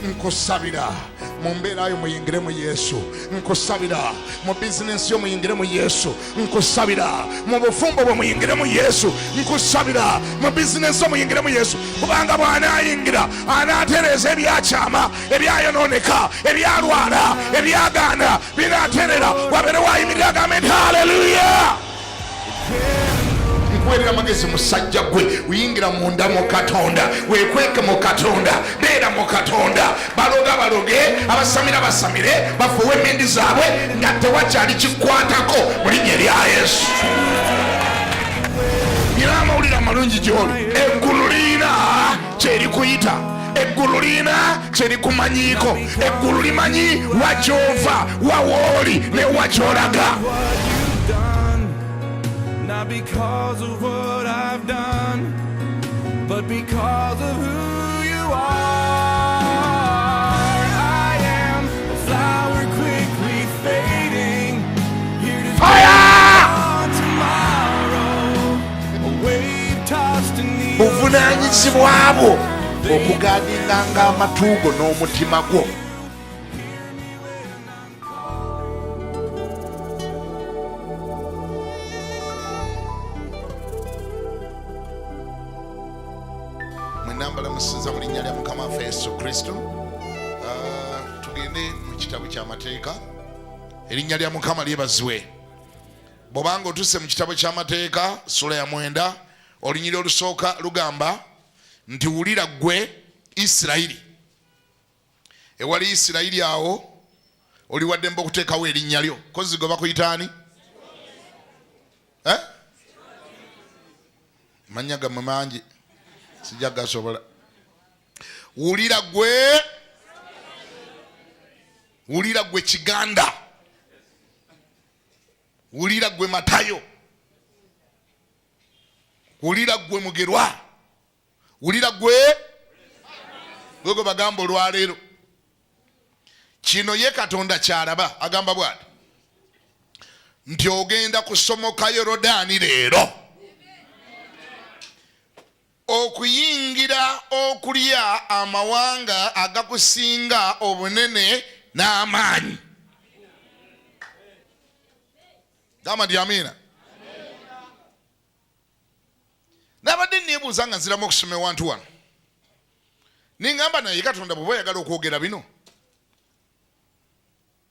Nkusabira mu mbeera yo muyingire mu Yesu. Nkusabira mu bizinensi yo muyingire mu Yesu. Nkusabira mu bufumbo bwe muyingire mu Yesu. Nkusabira mu bizinensi yo muyingire mu Yesu, kubanga bw'anaayingira anaatereeza ebyakyama, ebyayonooneka, ebyalwala, ebyagaana binaaterera. Wabeere wayimirira agambe nti haleluya. Nkuwerera amagezi musajja gwe, uyingira munda mu Katonda, wekweke mu Katonda, beera mu Katonda. Baloga baloge, abasamira basamire, bafuuwe emindi zaabwe nga tewakyali kikwatako mu linnya erya Yesu. Nina amawulire amalungi gy'oli. Eggulu lirina kyerikuyita, eggulu lirina kyerikumanyiiko, eggulu limanyi wa gy'ova, wa wooli ne wa gy'olaga. Not because of what I've done, but because of who you are. I am a flower quickly fading, here to Fire! on tomorrow. A wave tossed in the Buvunaanyizibwa bwo okugaadinganga amatu go n'omutima gwo. Mwenna mbalamusiza mu linnya lya Mukama waffe Yesu Kristo. Tugende mu kitabo ky'amateeka. Erinnya lya Mukama lyebazibwe. Bw'obanga otuuse mu kitabo ky'amateeka ssuula ya 9, olunyiriri olusooka lugamba nti wulira ggwe Isirayiri. Ewali Isirayiri awo oli waddembe okuteekawo erinnya lyo. Kozzi gwe bakuyita ani? Amannya gammwe mangi, sijja gasobola. Wulira ggwe, wulira ggwe Kiganda, wulira ggwe Matayo, wulira ggwe Mugerwa, wulira ggwe gwe gwe bagamba olwaleero. Kino ye Katonda kyalaba, agamba bw'ati nti ogenda kusomoka Yorodaani leero okuyingira okulya amawanga agakusinga obunene n'amaanyi. Gamba nti amiina. Nabadde neebuuza nga nziramu okusoma ewantu wano, nengamba naye Katonda bw'oba oyagala okwogera bino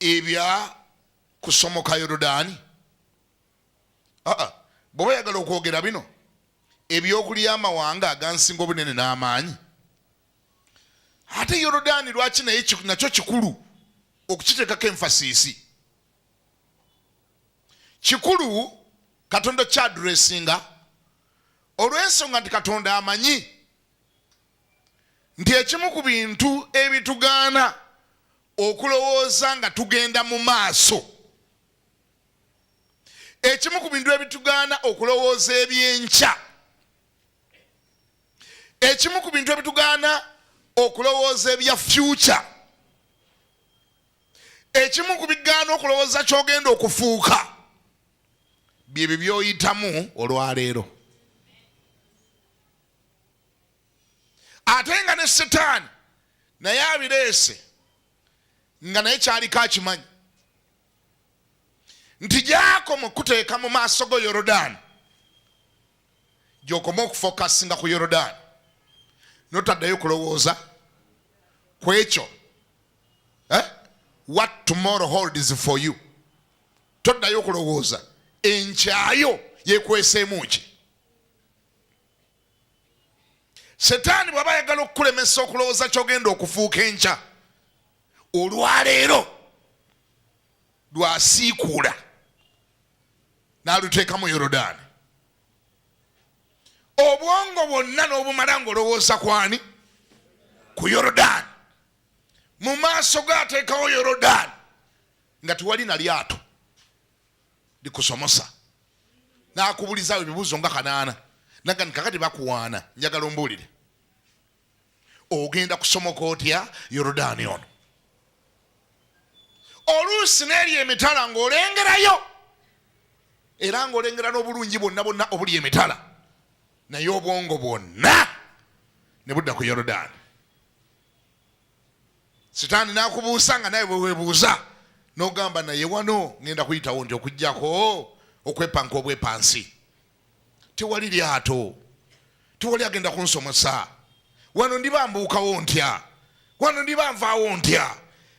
ebya kusomoka Yorodaani, bw'oba oyagala okwogera bino ebyokulya amawanga agansinga obunene n'amaanyi, ate Yorodaani lwaki naye nakyo kikulu okukiteekako enfasiisi? Kikulu Katonda kyaduresinga olw'ensonga nti Katonda amanyi nti ekimu ku bintu ebitugaana okulowooza nga tugenda mu maaso, ekimu ku bintu ebitugaana okulowooza ebyenkya, ekimu ku bintu ebitugaana okulowooza ebya future, ekimu ku bigaana okulowooza ky'ogenda okufuuka byebyo by'oyitamu olwaleero. Ate nga ne Setaani naye abireese nga naye kyaliko akimanyi nti gy'akoma okuteeka mu maaso go Yorodaani, gy'okoma okufokasinga ku Yorodaani n'otaddayo kulowooza ku ekyo. What tomorrow holds for you. Toddayo okulowooza enkyayo yekweseemu ki. Setaani bw'aba ayagala okukulemesa okulowooza ky'ogenda okufuuka enkya, olwaleero lwasiikuula n'aluteeka mu Yorodaani. Obwongo bwonna n'obumala ng'olowooza kwani? Ku Yorodaani. Mu maaso go ateekawo Yorodaani nga tewali na lyato likusomosa, n'akubulizaawo ebibuuzo nga 8, naga nti kakati bakuwaana, njagala ombuulire ogenda kusomoka otya Yorodaani ono? Oluusi n'eri emitala ng'olengerayo, era ng'olengera n'obulungi bwonna bwonna obuli emitala, naye obwongo bwonna ne budda ku Yorodaani. Sitaani n'akubuusa nga naye bwe weebuuza, n'ogamba naye wano ŋŋenda kuyitawo nti okuggyako okwepanka obwepansi. Tewali lyato, tewali agenda kunsomosa. Wano ndiba mbuukawo ntya? Wano ndiba nvaawo ntya?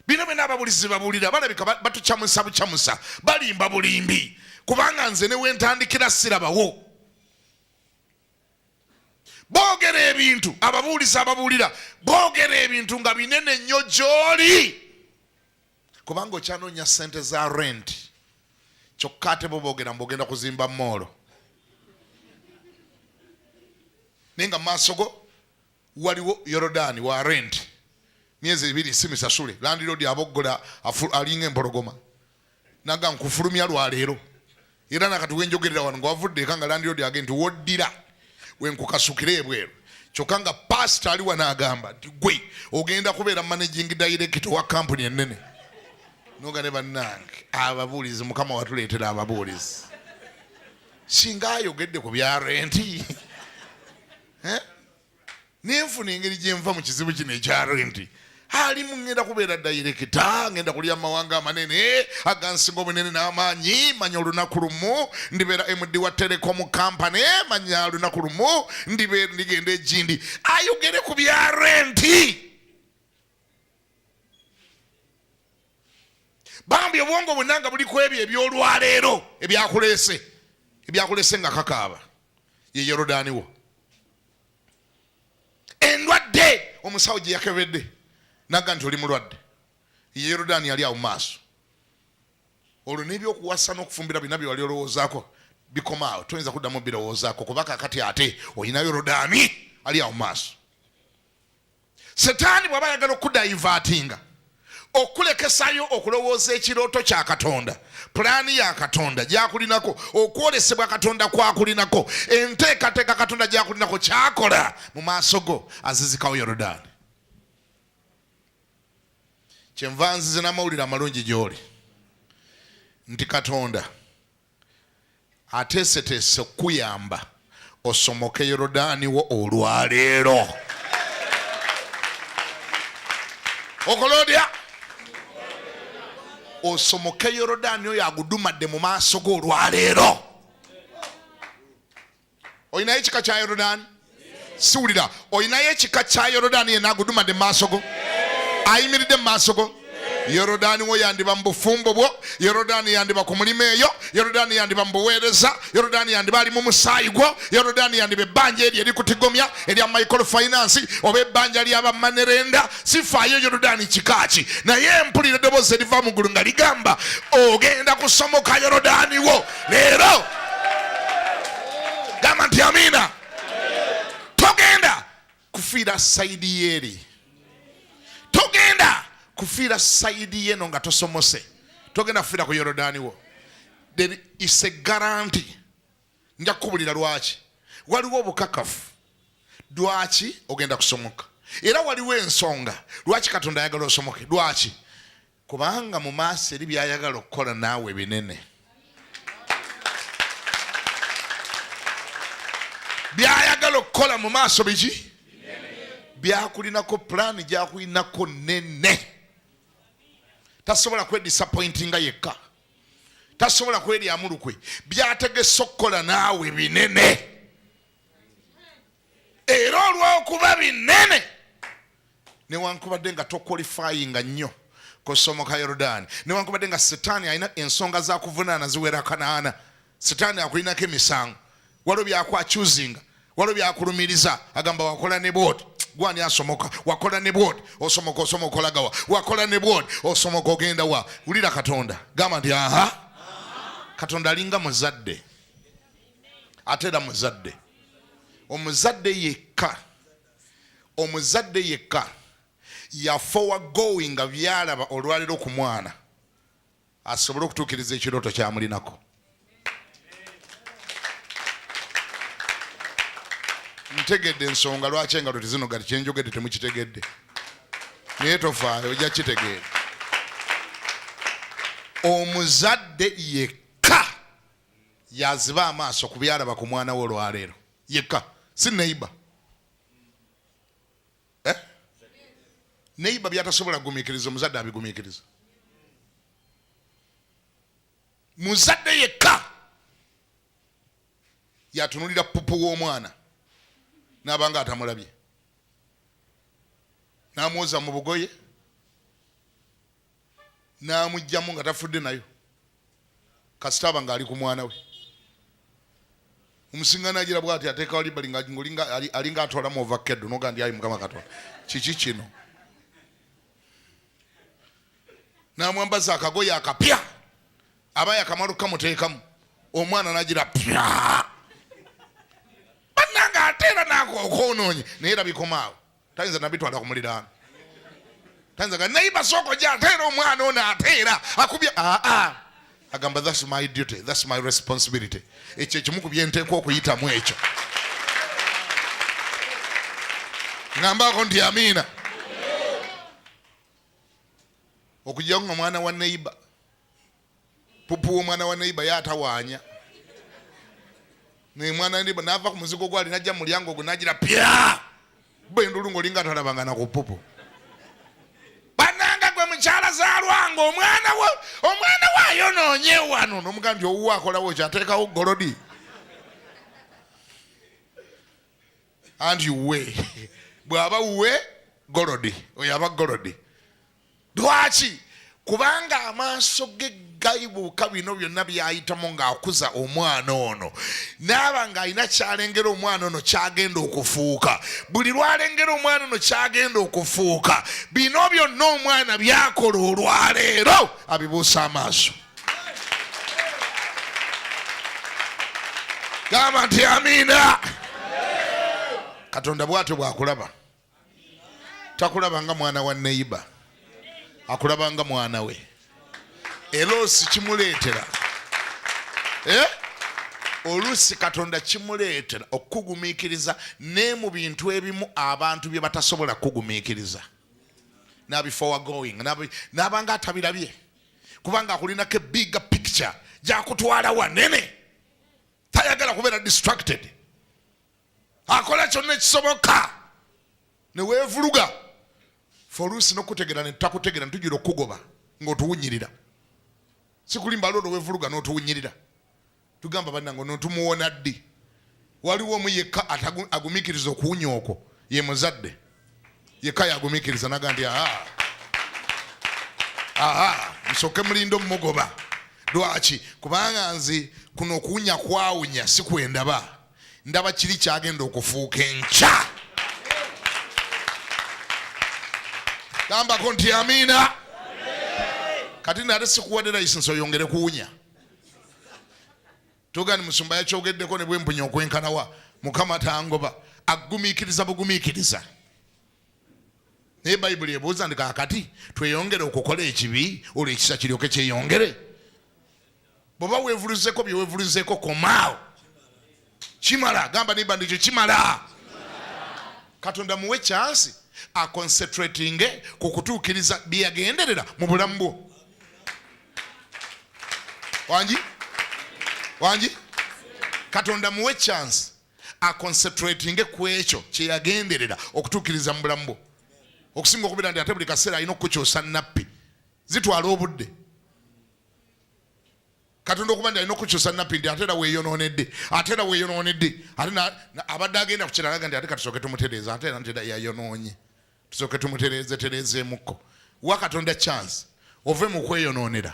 Bino byonna ababulizi babuulira balabika batucamusa bucamusa, balimba bulimbi, kubanga nze ne wentandikira sirabawo. Boogera ebintu, ababuulizi ababuulira boogera ebintu nga binene nnyo gy'oli, kubanga okyanoonya ssente za rent, kyokka ate bo boogera mbu ogenda kuzimba moolo, naye nga mu maaso go waliwo Yorodaani wa rent, myezi ebiri si misasule, landiroodi aboggola alinga empologoma naga nkufulumya lwaleero. Era nakati wenjogerera wano nga wavudde eka nga landiroodi agenda nti woddira wenkukasukire ebweru, kyokka nga pasita ali wano agamba nti gwe ogenda kubeera managing director wa kampuni ennene. Noga ne bannange ababuulizi, Mukama watuleetera ababuulizi, singa ayogedde ku bya renti Nenfuna engeri gyenva mu kizibu kino ekya renti. Alimu ngenda kubeera dayirekita, ngenda kulya amawanga amanene agansinga obunene n'amaanyi. Manya olunaku lumu ndibeera MD wa telecom company, manya olunaku lumu ndigenda egindi. Ayogere ku bya renti. Bambi obwongo bwonna nga buli ku ebyo eby'olwaleero ebyakuleese, ebyakuleese nga kakaaba ye Yorodaani wo. Endwadde omusawo gye yakebedde naga nti oli mulwadde, ye Yorodaani yali awo mu maaso. Olwo n'ebyokuwasa n'okufumbira byonna bye wali olowoozaako bikoma awo, toyinza kuddamu birowoozaako kuba kakati ate olina Yorodaani ali awo mu maaso. Setaani bw'aba ayagala okudayivaatinga, okulekesayo okulowooza ekirooto kya Katonda, pulaani ya Katonda gy'akulinako, okwolesebwa Katonda kwakulinako, enteekateeka Katonda gy'akulinako, kyakola mu maaso go, azizikawo Yorodaani. Kyenva nzize n'amawulire amalungi gy'oli nti Katonda ateeseteese okukuyamba osomoke Yorodaani wo olwaleero. Okola otya? Osomoke Yorodaani oyo agudumadde mu maaso go olwaleero. Olinayo ekika kya Yorodaani? Siwulira. Olinayo ekika kya Yorodaani yenna agudumadde mu maaso go, ayimiridde mu maaso go? Yorodaani wo yandiba mu bufumbo bwo, Yorodaani yandiba ku mulimu eyo, Yorodaani yandiba mu buweereza, Yorodaani yandiba ali mu musaayi gwo, Yorodaani yandiba ebbanja eryo erikutigomya erya microfinance oba ebbanja ly'abamanerenda. Sifaayo Yorodaani kika ki, naye mpulira eddoboozi eriva mu ggulu nga ligamba ogenda kusomoka Yorodaani wo leero. Gamba nti amiina. Togenda kufiira sayidi yeeri, togenda kufiira sayidi yeno nga tosomose, togenda kufiira ku Yorodaani wo. There is a guarantee. Nja kukubulira lwaki waliwo obukakafu lwaki ogenda kusomoka, era waliwo ensonga lwaki Katonda ayagala osomoke. Lwaki? Kubanga mu maaso eri by'ayagala okukola naawe binene. By'ayagala okukola mu maaso biki? Byakulinako pulaani, gyakulinako nene. Tasobola kwedisappointinga yekka, tasobola kweryamu lukwe. By'ategese okukola naawe binene, era olw'okuba binene, newankubadde nga tokwalifayinga nnyo kusomoka Yorodaani, newankubadde nga Sitaani alina ensonga za kuvunaana ziwera kanaana, Sitaani akulinako emisango, waliwo byakwakyuzinga, waliwo byakulumiriza, agamba wakola ne bwoti, gwani asomoka, wakola ne bwoti, osomoka osomoka olagawa, wakola ne bwoti, osomoka ogenda wa. Wulira Katonda, gamba nti aha. Katonda alinga muzadde, ate era muzadde, omuzadde yekka, omuzadde yekka yafowagoinga byalaba olwaliro ku mwana asobole okutuukiriza ekirooto kyamulinako. Ntegedde ensonga lwaki engalo tezinoga, kyenjogedde temukitegedde, naye tofaayo ojja kitegeera. Omuzadde yekka yaziba amaaso ku byalaba ku mwana we olwaleero, yekka, si neighbor. Neiba byatasobola kugumiikiriza omuzadde abigumiikiriza. Muzadde yekka yatunulira pupu w'omwana n'abanga atamulabye n'amwoza mu bugoye n'amugyamu nga tafudde nayo kasita aba ng'ali ku mwana we omusinga nagira bwati ateekawo libali alinga atwalamu ovakeddo noga ndi ayi mukama katonda kiki kino n'amwambaza akagoye akapya aba yakamala okukamuteekamu omwana nagira pya bannange ate era nakonoonye naye era bikomaawo tayinza nabitwala ku muliraano tayinza ga naye basooka ojja ate era omwana ono ate era akubye aa ah, agamba thats my duty, thats my responsibility. Ekyo ekimu ku byenteekwa okuyitamu ekyo. Ngambaako nti amiina. Okujjako nga mwana wa neiba pupu w'omwana wa neiba ye atawaanya naye mwana wa neiba n'ava ku muzigo gwali najja mu mulyango ogwo n'agira pya bo endulu ng'olinga atalabanga na ku pupu. Bananga gwe mukyala zaalwanga omwana wo omwana we ayonoonye wano n'omugamba nti owuwo akolawo ki ateekawo golodi anti we bw'aba wuwe golodi oyo aba golodi. Lwaki? Kubanga amaaso ge gaibuuka bino byonna byayitamu ng'akuza omwana ono, n'aba ng'alina ky'alengera omwana ono ky'agenda okufuuka. Buli lw'alengera omwana ono ky'agenda okufuuka, bino byonna omwana by'akola olwaleero abibuusa amaaso. Gamba nti amiina. Katonda bw'atyo bw'akulaba. Takulaba nga mwana wa neyiba, akulaba nga mwana we. Era osi kimuleetera eh? Oluusi Katonda kimuleetera okukugumiikiriza ne mu bintu ebimu abantu bye batasobola kukugumiikiriza, n'abiforegoing, n'abanga atabirabye, kubanga akulinako ebiga picture gyakutwala wanene, tayagala kubeera distracted. Akola kyonna ekisoboka ne weevuluga. Fe oluusi n'okukutegeera ne tutakutegeera ne tujjula okukugoba ng'otuwunyirira. Sikulimba, aliwo lwe weevuluga n'otuwunyirira, tugamba bannange ono tumuwona ddi? Waliwo omu yekka agumiikiriza okuwunya okwo, ye muzadde yekka yagumiikiriza naga nti aha aha musooke mulinde omugoba. Lwaki? Kubanga nze kuno okuwunya kwawunya si kwendaba, ndaba kiri kyagenda okufuuka enkya. Gambako nti amiina. Kati nate sikuwadde license oyongere kuwunya. Tugani musumba yakyogeddeko ne bwempunya okwenkanawa, Mukama tangoba, agumiikiriza bugumiikiriza. Naye Bayibuli ebuuza nti kaakati tweyongere okukola ekibi olwo ekisa kiryoke kyeyongere? Bw'oba weevuluzeko bye weevuluzeeko, komaawo, kimala. Gamba nimba ndikyo kimala. Katonda muwe chance aconcentratinge ku kutuukiriza bye yagenderera mu bulamu bwo. Wangi? Wangi? Katonda muwe chance aconcentratinge ku ekyo kye yagenderera okutuukiriza mu bulamu bwo, okusinga okubeera nti ate buli kaseera alina okukukyusa nappi. Zitwala obudde Katonda okuba nti alina okukyusa nappi nti ate era weeyonoonedde, ate era weeyonoonedde, ate abadde agenda ku kirala nti ate katusooke tumutereeze, ate era nti yayonoonye, tusooke tumutereeze tereezeemukko. Wa Katonda chance ove mu kweyonoonera,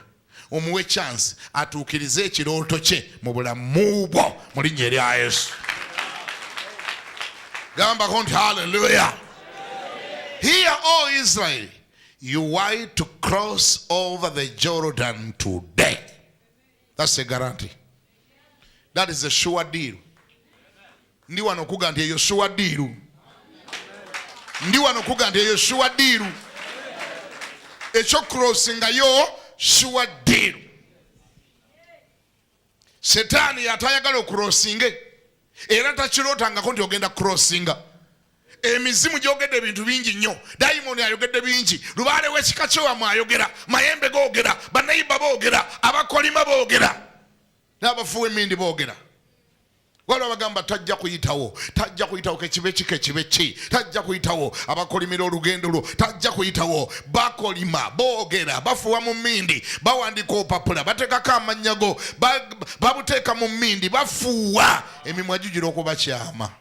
omuwe chance atuukirize ekirooto kye mu bulamu bwo mu linnya erya Yesu. Gambako nti haleluya. Hear, O Israel, you are to cross over the Jordan today. That's a guarantee. That is a sure deal. Ndi wano kuga nti eyo sure deal. Ndi wano kuga nti eyo sure deal. Ekyo crossinga yo sure deal. Setaani yatayagala okurosinge, era takirootangako nti ogenda kurosinga. Emizimu gyogedde ebintu bingi nnyo, dayimoni ayogedde bingi, lubaale w'ekika kyewamu ayogera, mayembe googera, baneiba boogera, abakolima boogera, n'abafuuwa emindi boogera. Waliwo abagamba tajja kuyitawo, tajja kuyitawo, kekibe ki kekibe ki, tajja kuyitawo. Abakolimira olugendo lwo tajja kuyitawo. Bakolima, boogera, bafuwa mu mmindi, bawandiika opapula, bateekako amannya go, babuteeka mu mmindi, bafuuwa emimwa gigira okubakyama.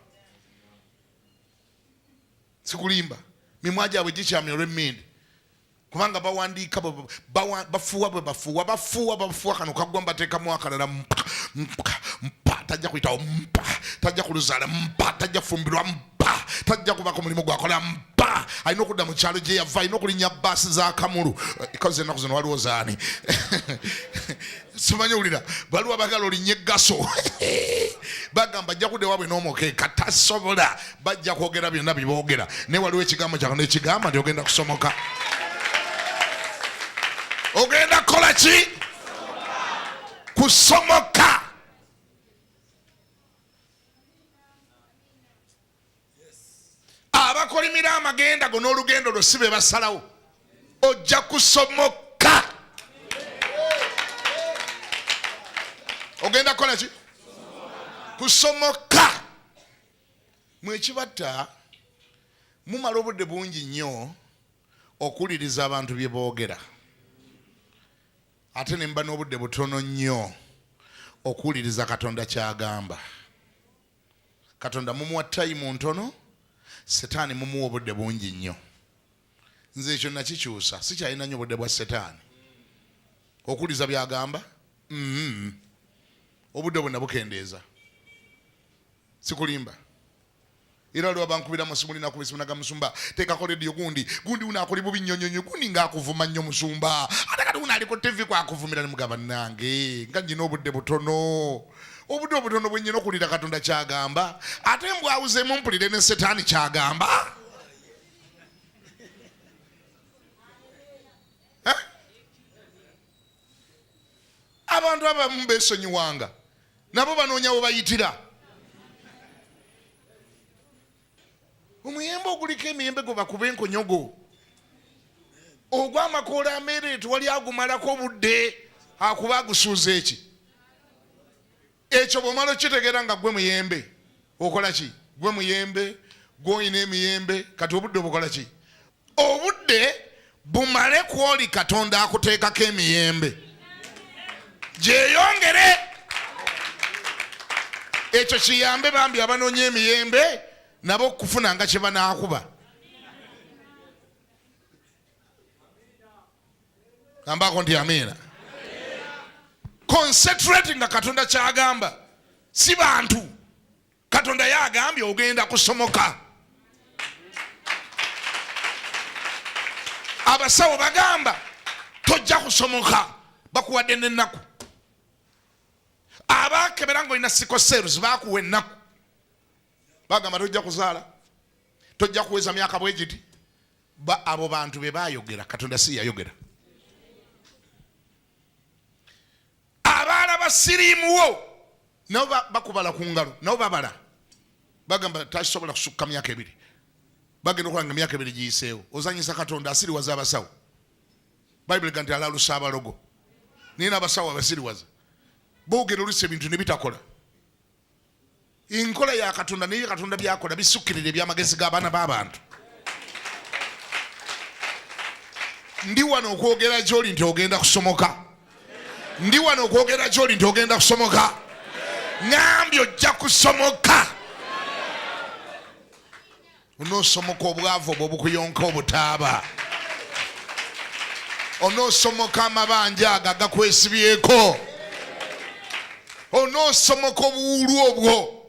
Sikulimba, mimwa gyabwe gikyamye olw'emmindi, kubanga bawandiika, bafuuwa bwe bafuuwa, bafuuwa, bafuuwa, kano kaggwa mbateekamu akalala, mpa, mpa, mpa, tajja kuyitawo, mpa, tajja kuluzaala, mpa, tajja kufumbirwa, mpa, tajja kubako mulimu gwakola, mpa, alina okudda mu kyalo gye yava, alina okulinnya baasi za Kamulu. Kozi ennaku zino waliwo zaani? Simanyi, owulira baliwo abagala olinye gaso, bagamba ajja kudda ewaabwe n'omukeeka, tasobola. Bajja kwogera byonna byeboogera, naye waliwo ekigambo kya Katonda ekigamba nti ogenda kusomoka. Ogenda kukola ki? Kusomoka. Abakolimira amagenda go n'olugendo lwo si be basalawo, ojja kusomoka. Ogenda kukola ki? Kusomoka. Mwekibatta mumala obudde bungi nnyo okuwuliriza abantu bye boogera, ate ne muba n'obudde butono nnyo okuwuliriza Katonda ky'agamba. Katonda mumuwa tayimu ntono, Setaani mumuwa obudde bungi nnyo. Nze ekyo nakikyusa, sikyalina nnyo budde bwa Setaani okuwuliza by'agamba. Obudde bwe nabukendeeza, sikulimba. Era waliwo abankubira amasimu linakuba esimu naga, musumba teekako rediyo, gundi gundi wuno akoli bubi nnyo nnyo nnyo, gundi ng'akuvuma nnyo musumba, ate kati wuno ali ku tv kwakuvumira. Ne mugamba, nange nga nnyina obudde butono, obudde obutono bwe nnyina okuwulira Katonda ky'agamba, ate mbwawuzeemu mpulire ne Setaani ky'agamba. Eh? Abantu abamu beesonyiwanga, nabo banoonya we bayitira. Omuyembe oguliko emiyembe gwe bakuba enkonyogo, ogw'amakoola ameerere, tewali agumalako budde, akuba agusuuza eki ekyo. Bw'omala okitegeera nga gwe muyembe, okola ki? Gwe muyembe, gw'olina emiyembe, kati obudde obukola ki? Obudde bumale kwoli Katonda akuteekako emiyembe gyeyongere. Ekyo kiyambe bambi abanoonya emiyembe nabo okufuna nga kye banaakuba. Gambako nti amiina. Concentrate nga Katonda kyagamba, si bantu. Katonda yagambye ogenda kusomoka. Abasawo bagamba tojja kusomoka, bakuwadde n'ennaku. Abakebera ng'olina sickle cells bakuwa ennaku, bagamba tojja kuzaala, tojja kuweza myaka bwe giti. Abo bantu be bayogera, Katonda si yayogera. Abaala ba siriimu wo nabo bakubala ku ngalo, nabo babala, bagamba tasobola kusukka myaka 2. Bagenda okukola nga myaka 2 giyiseewo. Ozanyisa Katonda, asiriwaza abasawo. Bayibuli ega nti alalusa abalogo, naye n'abasawo abasiriwaza, boogera oluusi ebintu ne bitakola. Enkola ya Katonda, naye Katonda byakola bisukkirira ebyamagezi g'abaana b'abantu. Ndi wano okwogera gy'oli nti ogenda kusomoka. Ndi wano okwogera gy'oli nti ogenda kusomoka. Ŋambye ojja kusomoka. Onoosomoka obwavu obwo obukuyonka obutaaba. Onoosomoka amabanja ago agakwesibyeko. Onoosomoka obuwuulu obwo.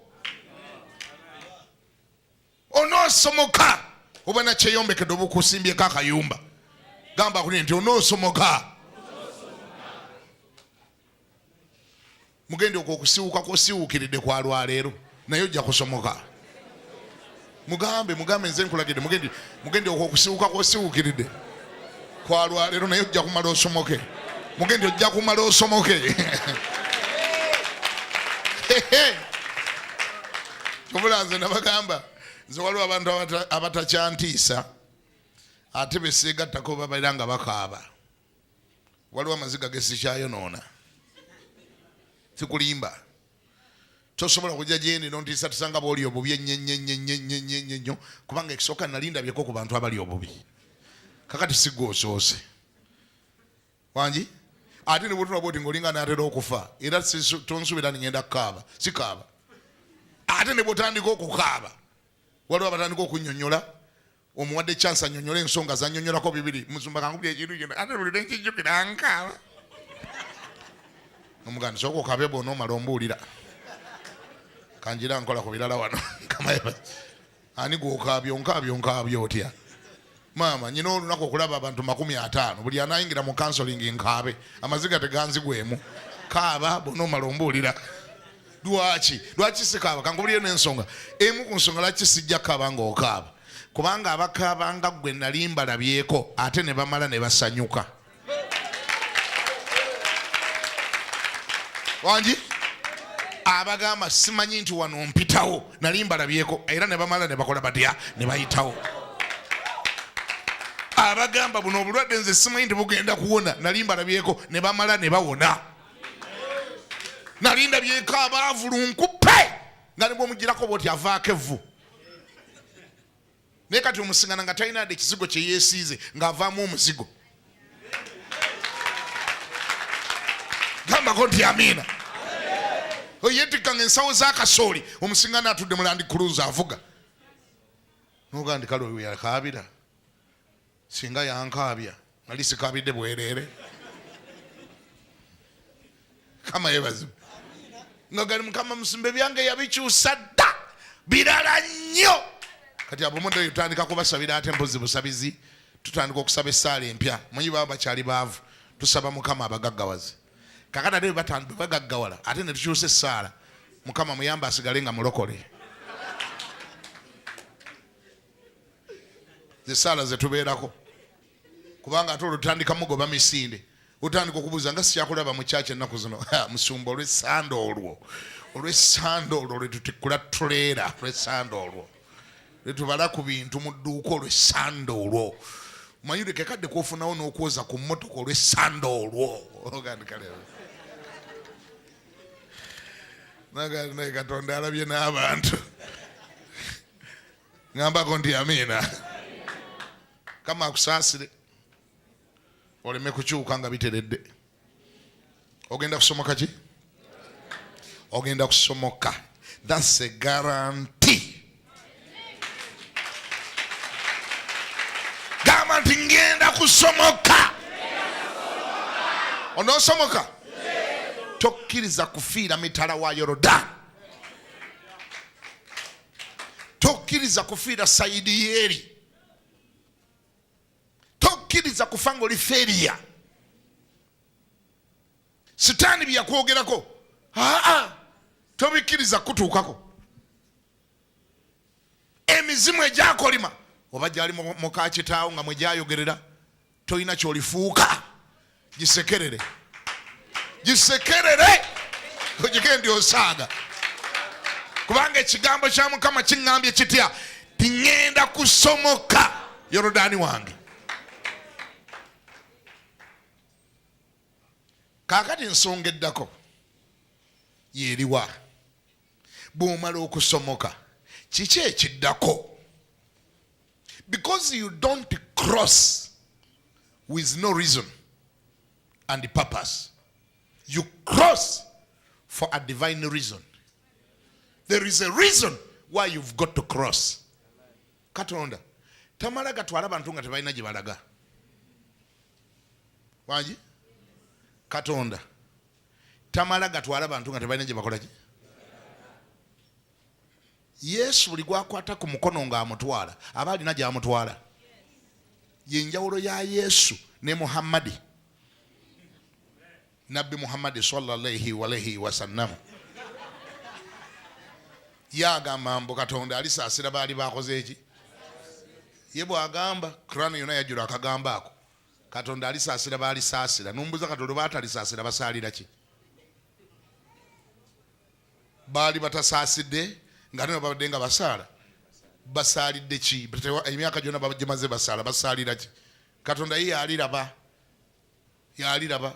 Onoosomoka oba nakyeyombekedde obukusimbyeko akayumba. Gamba kuli nti onoosomoka. Mugende okwo okusiwuka kwosiwukiridde kwa lwaleero, naye ojja kusomoka. Mugambe, mugambe nze nkulagidde, mugende, mugende okwo okusiwuka kwosiwukiridde kwa lwaleero, naye ojja kumala osomoke. Mugende ojja kumala osomoke. Kyobula nze nabagamba, nze waliwo abantu abatakyantiisa, ate beseegattako babeera nga bakaaba. Waliwo amaziga gesikyayonoona, sikulimba. Tosobola kujja gyendi nontiisatiisa nga bwoli obubi ennyo ennyo ennyo ennyo ennyo ennyo ennyo ennyo, kubanga ekisooka nali ndabyeko ku bantu abali obubi. Kakati si ggwe osoose. Wangi? Ate ne bw'otunula bw'oti ng'olinga anaatera okufa, era tonsuubira nti ngenda kukaaba. Sikaaba. Ate ne bw'otandika okukaaba, waliwo abatandika okunnyonnyola, omuwadde chance annyonnyole ensonga z'annyonnyolako bibiri. Musumba kankubye ekintu kino, ate buli lwe nkijjukira nkaaba. Omuganda sooka okaabe bw'onoomala ombuulira. Kanjira nkola ku birala wano. Ani gw'okaabya? Onkaabya, onkaabya otya? Maama, nyina olunaku okulaba abantu 50, buli anayingira mu counseling nkaabe, amaziga teganzigwemu. Kaaba bw'onoomala ombuulira. Lwaki? Lwaki sikaaba? Kankubulire n'ensonga emu ku nsonga lwaki sijja kukaaba ng'okaaba, kubanga abakaaba nga ggwe nali mbalabyeko ate ne bamala ne basanyuka. Wangi? Abagamba simanyi nti wano mpitawo, nali mbalabyeko era ne bamala ne bakola batya? Ne bayitawo. Abagamba buno obulwadde nze simanyi nti bugenda kuwona, nali mbalabyeko ne bamala ne bawona. Nali ndabyeko abaavu lunkupe nga ne bw'omugirako bw'oti avaako evvu, naye kati omusingana nga talina yadde ekizigo kye yeesiize ng'avaamu omuzigo. Gambako nti amiina. Oyetikka nga ensawo z'akasooli, omusingana atudde mu Land Cruiser avuga, n'ogamba nti kale oyo yakaabira, singa yankaabya nali sikaabidde bwereere. Kama yeebazibwe nga gali Mukama musumba ebyange yabikyusa dda birala nnyo. Kati abo mudde tutandika kubasabira ate mpozi busabizi, tutandika okusaba essaala empya. Manyi baba bakyali baavu, tusaba Mukama abagaggawaze. Kakati ate bwe bagaggawala ate ne tukyusa essaala, Mukama muyambe asigale nga mulokole. Ze saala ze tubeerako, kubanga ate olwo tutandika mugoba misinde, otandika okubuuza nga sikyakulaba mu kyaki ennaku zino. Ha, musumba, olw'essanda olwo, olw'essanda olwo lwe tutikkula tuleera, olw'essanda olwo lwe tubala ku bintu mu dduuka, olw'essanda olwo manyi leke kadde kwofunawo n'okwoza ku mmotoka, olw'essanda olwo. Ogandi kale naye Katonda alabye n'abantu. Ngambako nti amiina. Kama akusaasire oleme kukyuka nga biteredde. Ogenda kusomoka ki? Ogenda kusomoka. That's a guarantee. Gamba nti ngenda kusomoka. Onoosomoka? Tokkiriza kufiira mitala wa Yorodani. Tokkiriza kufiira sayidi yeeri. Tokkiriza kufa ng'oli failure. Sitaani bye yakwogerako, aa, tobikkiriza kutuukako. Emizimu egyakolima oba gyali muka kitaawo nga mwe gyayogerera, tolina kyolifuuka. Gisekerere, gisekerere, ogigende osaaga, kubanga ekigambo kya Mukama kiŋŋambye kitya? Tiŋŋenda kusomoka Yorodaani wange. Kaakati ensonga eddako yeeriwa? Bw'omala okusomoka, kiki ekiddako? Because you don't cross with no reason and purpose. You cross for a divine reason. There is a reason why you've got to cross. Katonda tamala gatwala bantu nga tebalina gye balaga. Wangi? Katonda tamala gatwala bantu nga tebalina gye bakola ki? Yesu buli gwakwata ku mukono ng'amutwala aba alina gy'amutwala. Yenjawulo ya Yesu ne Muhammadi, Nabbi Muhammadi sallallahu alaihi wasallam. Yagamba mbu Katonda alisaasira baali bakoze eki? Ye bw'agamba, Kurani yonna yajjula akagambo ako, Katonda alisaasira baalisaasira. Numbuza, Katonda baatalisaasira basaalira ki? Baali batasaasidde nga ate babadde nga basaala, basaalidde ki? Emyaka gyonna bagimaze basaala, basaalira ki? Katonda ye yaliraba, yaliraba.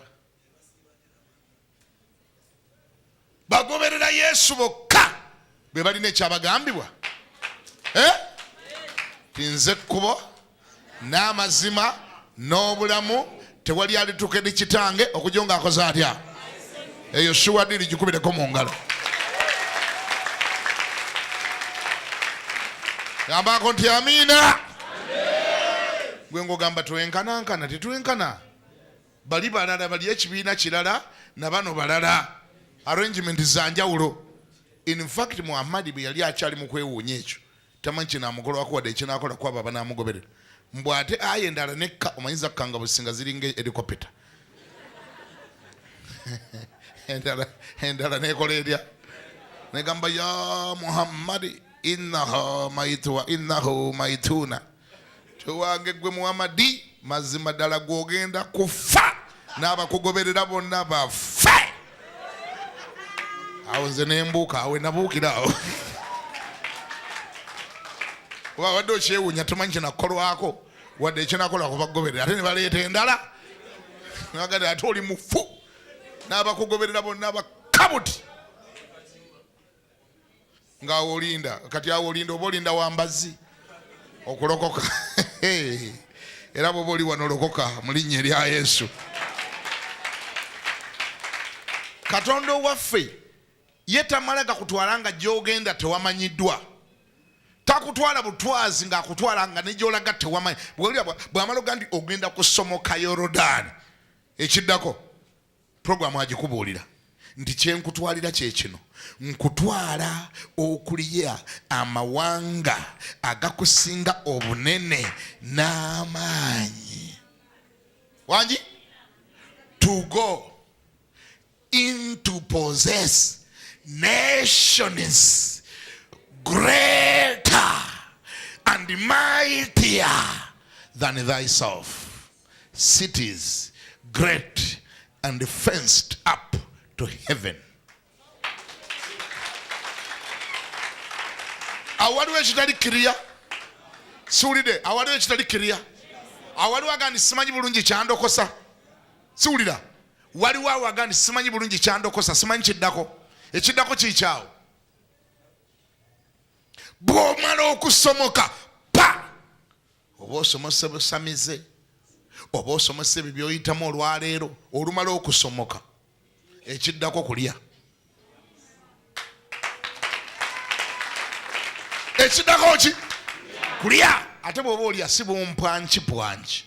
Bagoberera Yesu bokka. Be balina ekyabagambibwa eh? Nze kkubo n'amazima n'obulamu, tewali alituuka eri kitange okujja nga akoze atya? Eyo shuwa diri, gikubireko mu ngalo. Gambako nti amiina. Gwe ng'ogamba twenkanankana, tetwenkana. Bali balala, bali ekibiina kirala, na bano balala, arrangement za njawulo. In fact, Muhammadi bwe yali akyali mu kwewuunya ekyo, tamanyi kinaamukolwako wadde ekinaakola kwabo abanaamugoberera, mbu ate aya endala nekka, omanyi zakkanga businga ziringa helikopita endala endala nekola etya, negamba ya Muhammadi innaha maitu wa innahu maituna, tewange gwe Muhammadi, mazima ddala gwogenda kufa n'abakugoberera bonna bafe. Awo nze nembuuka, awo nabuukira awo, oba wadde okyewuunya, tomanyi kyenakukolwako wadde ekyenakola kubagoberera, ate ne baleeta endala nagati ate oli mufu n'abakugoberera bonna bakabuti. Ng'awo olinda, kati awo olinda oba olinda wambazi okulokoka. Era bwoba oli wano, lokoka mu linnya erya Yesu. Katonda owaffe ye tamala gakutwala nga gy'ogenda tewamanyiddwa. Takutwala butwazi ng'akutwala nga ne gy'olaga tewamanyi. Bw'amala oga nti ogenda kusomoka Yorodaani, ekiddako puroguramu agikubuulira nti kyenkutwalira kye kino, nkutwala okulya amawanga agakusinga obunene n'amaanyi. Wangi? To go into possess nations greater and mightier than thyself, cities great and fenced up to heaven. Awaliwo ekitali kiriya? Siwulidde. Awaliwo ekitali kiriya? Awaliwo agandi simanyi bulungi kyandokosa? Siwulira. Waliwo awo agandi simanyi bulungi kyandokosa, simanyi kiddako? Ekiddako kiikyawo. Bw'omala okusomoka pa, oba osomose busamize, oba osomose ebyo byoyitamu olwaleero, olumala okusomoka ekiddako kulya. Ekiddako ki? Kulya. Ate bw'oba olya si bumpwanki pwanki.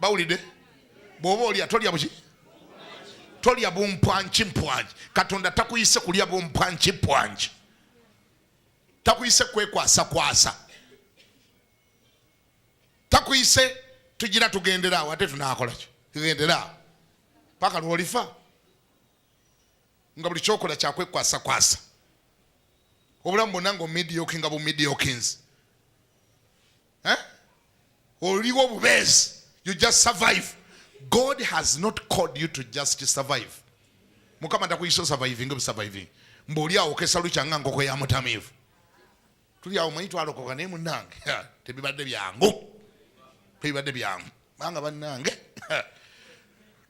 Bawulidde? Bw'oba olya tolya buki, tolya bumpwanki mpwanki. Katonda takuyise kulya bumpwanki pwanki, takuyise kwekwasakwasa, takuyise tugira tugendera awo, ate tunakolaki, tugendera awo paka lwolifa nga buli kyokola kyakwekwasakwasa, obulamu bwonna nga omidiokinga bumidiokins. Eh? Oliwo obubeezi, you just survive. God has not called you to just survive. Mukama takuyisa osurviving obusurviving, mbu oli awo kesalu kyanga nkoko ya mutamiivu. Tuli awo, manyi twalokoka, naye munnange tebibadde byangu, tebibadde byangu, kubanga bannange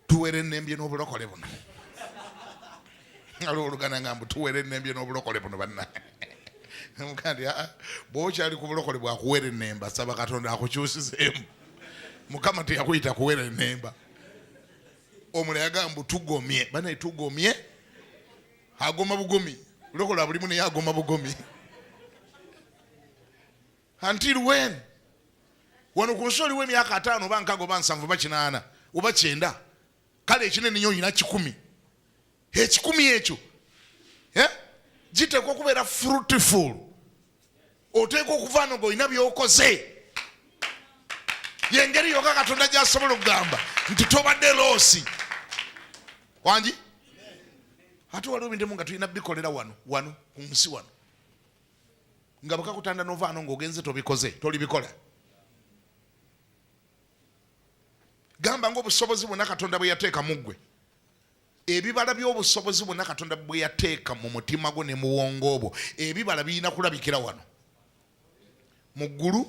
tuwera enembye n'obulokole buno. Aliwo oluganda nga mbu tuwera enembye n'obulokole buno. Bannange, kandi bw'oba okyali ku bulokole bwakuwera enemba, saba Katonda akukyusizeemu. Mukama teyakuyita kuwera enemba. Omulala yagamba mbu tugomye, banaye tugomye, agoma bugomi, bulokola bulimu naye agoma bugomi. Until when? Wano ku nsi oliwo emyaka 50 oba 60 oba 70 oba 80 oba 90, kale ekinene nyo olina 100. 100 ekyo giteekwa okubeera fruitful. Oteekwa okuvaano ng'olina by'okoze. Yengeri yokka Katonda gy'asobola okugamba nti tobadde loss. Wangi? Ate waliwo ebintu nga tulina bikolera wano wano ku nsi wano, nga bwekakutanda novaano ng'ogenze tobikoze, tolibikola. Gamba ng'obusobozi bwonna Katonda bwe yateeka mu ggwe, ebibala by'obusobozi bwonna Katonda bwe yateeka mu mutima gwo ne muwongo obwo, ebibala birina kulabikira wano. Mu ggulu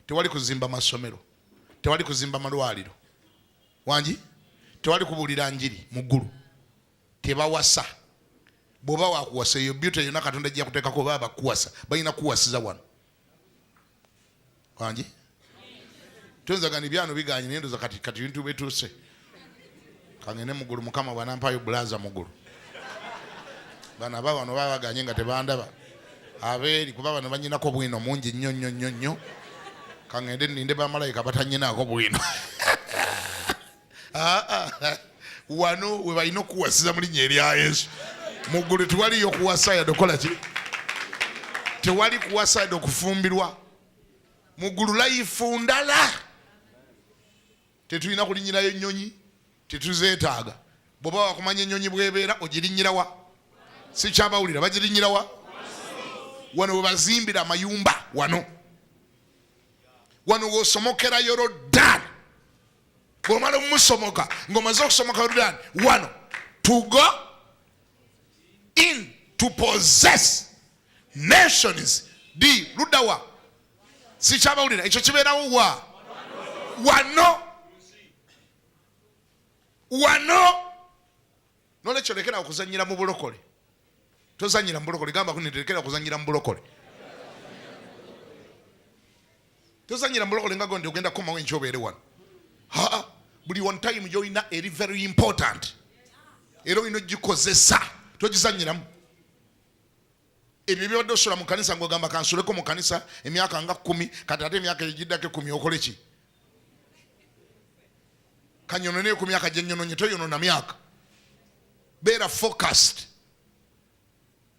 tewali kuzimba masomero, tewali kuzimba malwaliro, wangi, tewali kubuulira njiri. Mu ggulu tebawasa. Bw'oba wakuwasa eyo beauty yonna Katonda ajja kuteekako, oba abakuwasa balina kuwasiza wano. Wangi? Toyinza gani byano biganye naye ndoza kati kati bintu bituuse. Kangende mugulu Mukama bw'anampaayo bulaza mugulu. Bano aba wano baba baganye nga tebandaba. Abeeri kuba bano banyinako bwino mungi nnyo nnyo nnyo nnyo. Kangende nninde bamalayika batanyinaako bwino. Ah, ah. Wano we balina okuwasiza mu linnya erya Yesu. Mu ggulu tewaliyo kuwasa yadde okukola ki? Tewali kuwasa yadde okufumbirwa. Mu ggulu layifu ndala. Tetulina kulinnyirayo nnyonyi, tetuzeetaaga. Bw'oba wakumanya ennyonyi bw'ebeera ogirinnyira wa? Sikyabawulira, bagirinnyira wa? Wano we bazimbira amayumba wano. Wano w'osomokera Yorodaani. Bw'omala omusomoka ng'omaze okusomoka Yorodaani, wano to go in to possess nations. D luddawa? Sikyabawulira, ekyo kibeerawo wa? Wano. Wano. Nolwekyo lekera okuzanyira mu bulokole. Tozanyira mu bulokole, gamba kuni lekera okuzanyira mu bulokole. Tozanyira mu bulokole nga gondi ogenda kukomawo enkya obeere wano. Haa, buli one time gy'olina eri very important. Era olina ogikozesa, togizanyiramu. Ebyo byobadde osula mu kanisa ng'ogamba kansuleko mu kanisa emyaka nga 10, kati ate emyaka egiddako 10 okole ki? Kanyonone ku myaka gye nnyononye, toyonona myaka. Beera focused.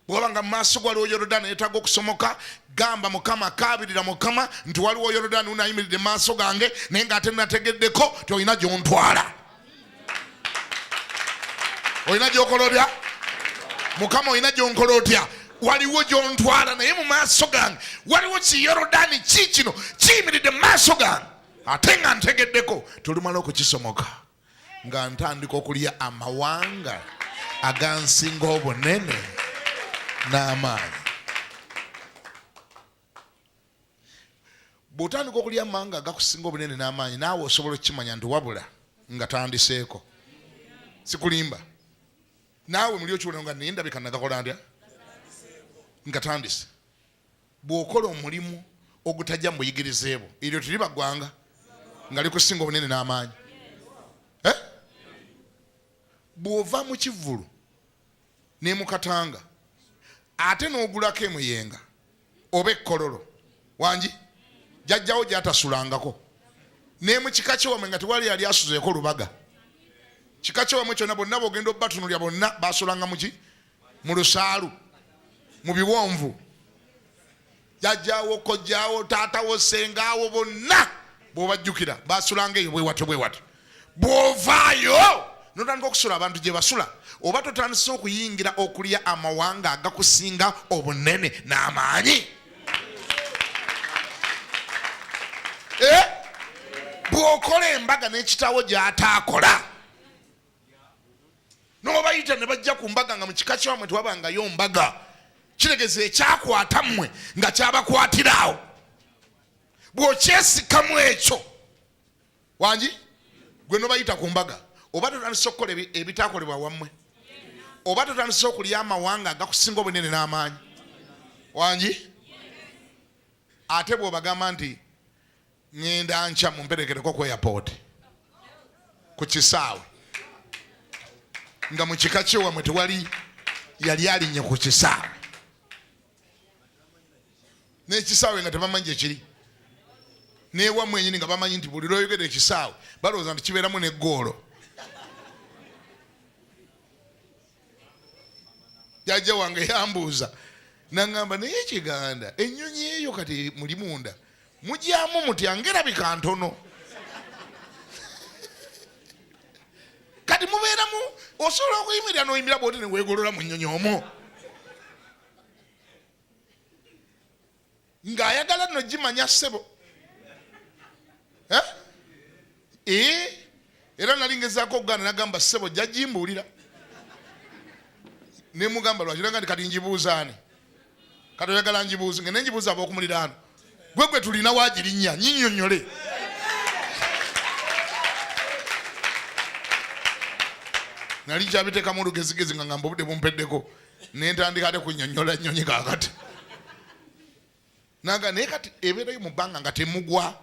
Bw'oba nga mu maaso go waliwo Yorodaani yeetaaga okusomoka, gamba Mukama, kaabirira Mukama nti waliwo Yorodaani wuno ayimiridde mu maaso gange, naye ng'ate nategeddeko nti olina gy'ontwala. Olina gy'okola otya? Mukama olina gy'onkola otya? Waliwo gy'ontwala, naye mu maaso gange waliwo ki Yorodaani ki kino kiyimiridde mu maaso gange, ate nga ntegeddeko tolumala okukisomoka nga ntandika okulya amawanga agansinga obunene n'amaanyi. Bw'otandika okulya amawanga agakusinga obunene n'amaanyi, naawe osobola okukimanya nti wabula nga tandiseeko. Sikulimba, naawe muli okiwulira nga naye ndabika nagakola ntya nga tandise. Bw'okola omulimu ogutajja mu buyigirize bwo, eryo teriba ggwanga nga likusinga obunene n'amaanyi. Bw'ova mu kivvulu ne mu Katanga ate n'ogulako e Muyenga oba e Kololo, wangi jjajjawo gy'atasulangako, ne mu kika kye wamwe nga tewali yali asuzeeko Lubaga, kika kye wamwe kyonna bonna bw'ogenda obatunulira bonna basulanga muki? Mu lusaalu, mu biwonvu. Jjajjaawo, kojjaawo, taatawo, ssengaawo bonna bw'obajjukira basulanga eyo bwewatyo bwewatyo. Bw'ovaayo n'otandika okusula abantu gye basula, oba totandise okuyingira okulya amawanga agakusinga obunene n'amaanyi. Bw'okola embaga n'ekitaawo gy'ataakola, n'obayita ne bajja ku mbaga nga mu kika kyamwe tewabangayo mbaga, kitegeeza ekyakwata mmwe nga kyabakwatira awo. Bw'okyesikamu ekyo wangi gwe n'obayita ku mbaga, oba totandise okukola ebitaakolebwa wammwe, oba totandise okulya amawanga agakusinga obunene n'amaanyi. Wangi ate bw'obagamba nti ŋŋenda nkya mumperekereko ku airport ku kisaawe, nga mu kika kyewamwe tewali yali alinnye ku kisaawe, n'ekisaawe nga tebamanyi gye kiri, n'ewammwe enyini nga bamanyi nti buli lw'oyogera ekisaawe balowooza nti kibeeramu n'eggoolo. Jjajja wange yambuuza n'aŋŋamba, naye ekiganda ennyonyi eyo kati muli munda mugyamu mutya ng'erabika ntono? Kati mubeeramu osobola okuyimirira n'oyimirira bw'oti ne weegolola mu nnyonyi omwo. Ng'ayagala nno gimanya ssebo. Era nali ngezaako okugaana, nagamba ssebo ojja gimbuulira. Ne mugamba lwaki, nagamba nti kati ngibuuza ani? Kati oyagala ngibuuze, ngende ngibuuze ab'oku muliraano. Gwe gwe tulina waagirinnya, nyinyonnyole. Nali nkyabiteekamu olugezigezi nga ngamba obudde bumpeddeko. Nentandika ate kunyonyola nnyonyi kakati nanga naye kati ebeerayo mu bbanga nga temugwa,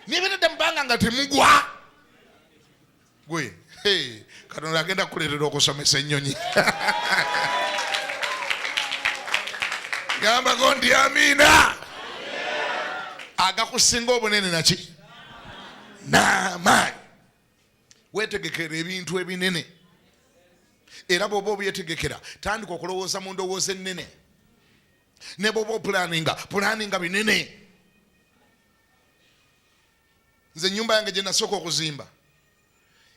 nebeera dda mu bbanga nga temugwa. Gwe Katonda agenda kukuleetera okusomesa ennyonyi. Gambako nti amiina. Agakusinga obunene naki n'amaanyi. Weetegekera ebintu ebinene, era bw'oba obyetegekera tandika okulowooza mu ndowooza ennene, ne bw'oba opulaninga pulaninga binene. Nze ennyumba yange gye nasooka okuzimba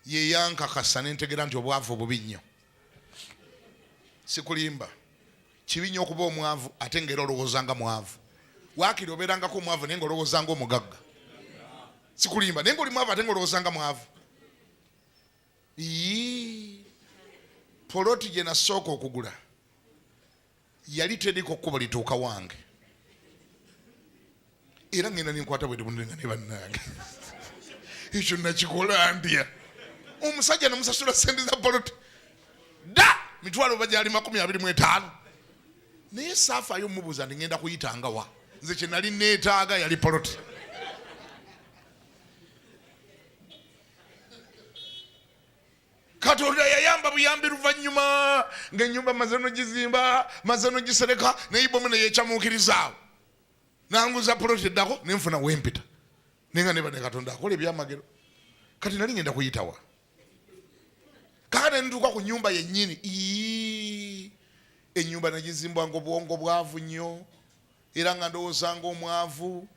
ye yankakasa ne ntegeera nti obwavu bubi nnyo. Sikulimba, kibi nnyo okuba omwavu ate ng'era olowooza nga mwavu. Waakiri obeerangako omwavu naye ng'olowooza ng'omugagga. Sikulimba, naye ng'oli mwavu ate ng'olowooza nga mwavu. Ii, poloti gye nasooka okugula yali teriko kkubo lituuka wange, era ngenda nenkwata bwete bunene nga ne bannange ekyo nakikola ndya. Omusajja namusasula sente za poloti dda mitwalo oba gyali 25, naye saafaayo mubuuza nti ngenda kuyitanga wa. Nze kye nali neetaaga yali poloti. Katonda yayamba buyambi luvannyuma ng'ennyumba maze nogizimba, maze nogisereka, naye bomu neyekyamuukirizaawo nanguza poloti eddako nenfuna wempita, naye nga neba ne Katonda akola ebyamagero. Kati nali ngenda kuyitawa kakati nentuuka ku nyumba yennyini. Ii, ennyumba nagizimbwa nga obwongo bwavu nnyo, era nga ndowooza ng'omwavu.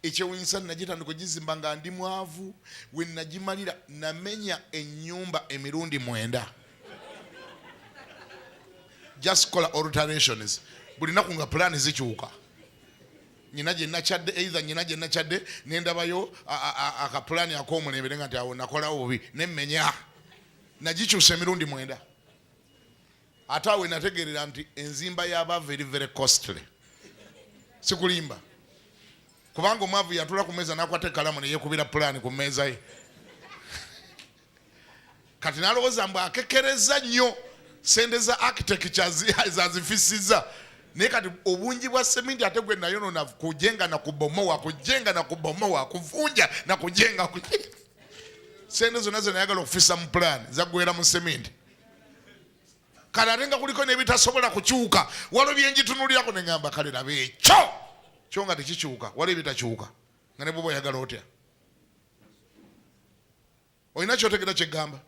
Ekyewunyisa nagitandika ogizimba nga ndi mwavu, we nagimalira namenya ennyumba emirundi 9. Just kola alterations buli naku nga pulaani zikyuka. Nyina gye nakyadde, either nyina gye nakyadde nendabayo akapulaani ak'omulembe nga nti awo nakolawo bubi nemmenya, nagikyusa emirundi 9. Ate awo nategeerera nti enzimba y'abaavu eri very costly. Sikulimba, kubanga omwavu yatula ku mmeeza n'akwata ekkalamu ne yeekubira pulaani ku mmeeza ye. Kati n'alowooza mbu akekereza nnyo sente za architecture zazifisiza, naye kati obungi bwa seminti ate gwe nayonoona kujenga na kubomowa, kujenga na kubomowa, kuvunja na kujenga, kujenga. Sente zonna ze nayagala okufisa mu pulaani zaggwera mu seminti. Kale ate nga kuliko n'ebitasobola kukyuka, waliwo byenjitunulirako ne ŋŋamba kale laba ekyo kyo nga tekikyuka. Waliwo ebitakyuka nga ne bw'oba oyagala otya. Olina kyotegera kyeggamba?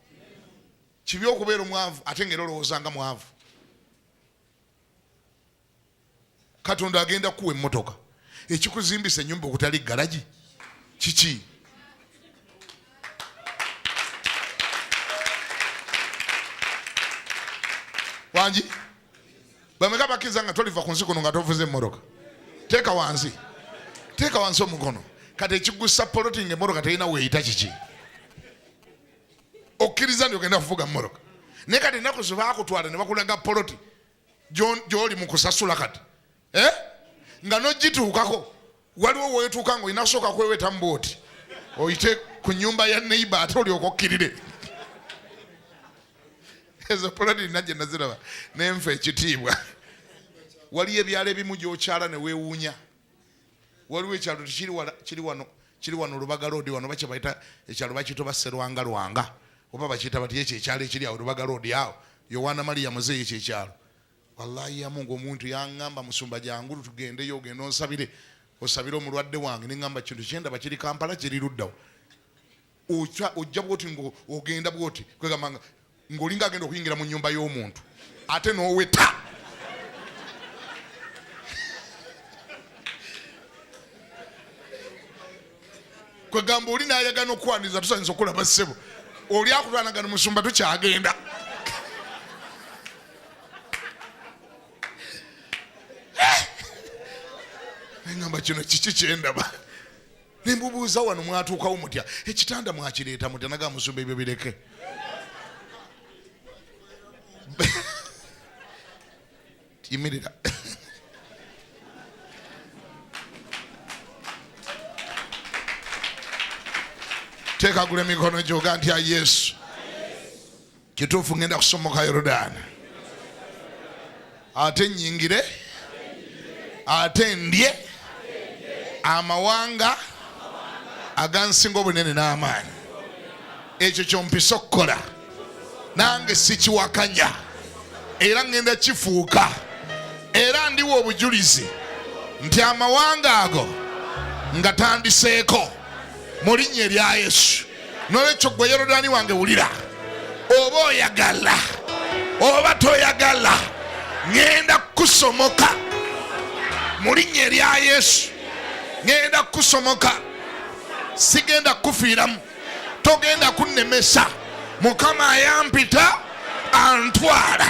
Kibi okubeera omwavu ate ng'era olowooza nga mwavu. Katonda agenda kukuwa emmotoka, ekikuzimbisa ennyumba okutali galagi kiki? Wangi bameka bakkiriza nga toliva ku nsi kuno nga tovuze emmotoka? Teeka wansi, teeka wansi omukono. Kati ekigusa poloti nga emmotoka terina weeyita kiki? Okkiriza nti ogenda kuvuga mmotoka, naye kati ennaku zo baakutwala ne bakulaga poloti gy'oli mu kusasula kati nga n'ogituukako waliwo weetuuka ng'olina kusooka kweweta mbooti oyite ku nnyumba ya neighbor ate olyoka okkirire. Ezo poloti nina gye naziraba nenfa ekitiibwa. Waliyo ebyalo ebimu gy'okyala ne weewuunya. Waliwo ekyalo tekiri wala, kiri wano, kiri wano Lubaga Road wano, bakye bayita ekyalo bakiyita oba Serwanga Lwanga oba bakiyita batya ekyo ekyalo ekiri awo Lubaga Road awo Yowaana Maria Muzeeyi ekyo ekyalo. Wallahi ya Mungu, omuntu yaŋŋamba musumba jangu tugendeyo ogende onsabire, osabire omulwadde wange. Ne ŋŋamba kintu kyendaba kiri Kampala kiri luddawa. Ojja bwoti ng'ogenda bwoti, kwegamba nga ng'olinga agenda okuyingira mu nnyumba y'omuntu ate n'oweta. Kwegamba oli n'ayagana okukwaniriza, tusanyusa okulaba ssebo, oli akutwanagana musumba tukyagenda. Nengamba kino kiki kyendaba? Nembubuuza wano mwatuukawo mutya? Ekitanda mwakireeta mutya? Naga musumba ebyo bireke. Yimirira. Teekagula emikono gyoga nti a Yesu, kituufu ngenda kusomoka Yorudaani. Ate nnyingire, ate ndye amawanga agansinga obunene n'amaanyi. Ekyo kyompisa okukola, nange sikiwakanya, era ŋŋenda kifuuka, era ndiwa obujulizi nti amawanga ago nga tandiseeko mu linnya erya Yesu. Nolwekyo gwe Yorodaani wange wulira, oba oyagala oba toyagala, ŋŋenda kukusomoka mu linnya erya Yesu. Ŋŋenda kukusomoka, sigenda kukufiiramu, togenda kunnemesa. Mukama ayampita antwala,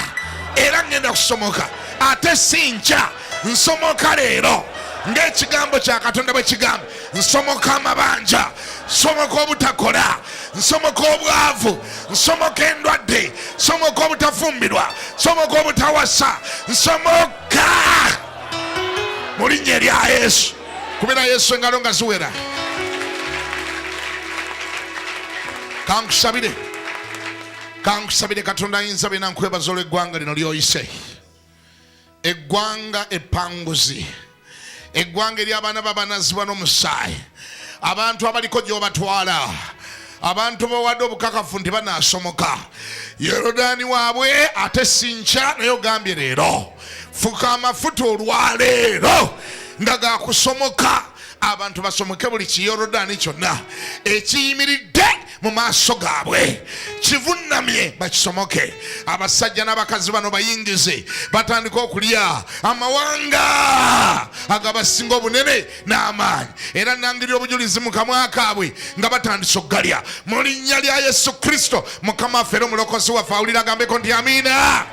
era ŋŋenda kusomoka, ate si nkya, nsomoka leero ng'ekigambo kya Katonda bwe kigamba. Nsomoka amabanja, nsomoka obutakola, nsomoka obwavu, nsomoka endwadde, nsomoka obutafumbirwa, nsomoka obutawasa, nsomoka mu linnya erya Yesu. Kubira Yesu engalo nga ziwera. Kankusabire, kankusabire. Katonda ayinza byonna, nkwebaza olw'eggwanga lino ly'oyise, eggwanga eppanguzi, eggwanga ery'abaana babanazibwa n'omusaayi, abantu abaliko gy'obatwala, abantu bawadde obukakafu nti banaasomoka Yorodaani waabwe, ate si nkya, naye ogambye leero. Fuka amafuta olwaleero nga gakusomoka, abantu basomoke buli kiyorodaani kyonna ekiyimiridde mu maaso gaabwe, kivunnamye bakisomoke. Abasajja n'abakazi bano bayingize, batandika okulya amawanga agabasinga obunene n'amaanyi, era nangirira obujulizi mu kamwa kaabwe nga batandise okugalya mu linnya lya Yesu Kristo, Mukama waffe era Omulokozi waffe. Awulira agambeko nti amiina.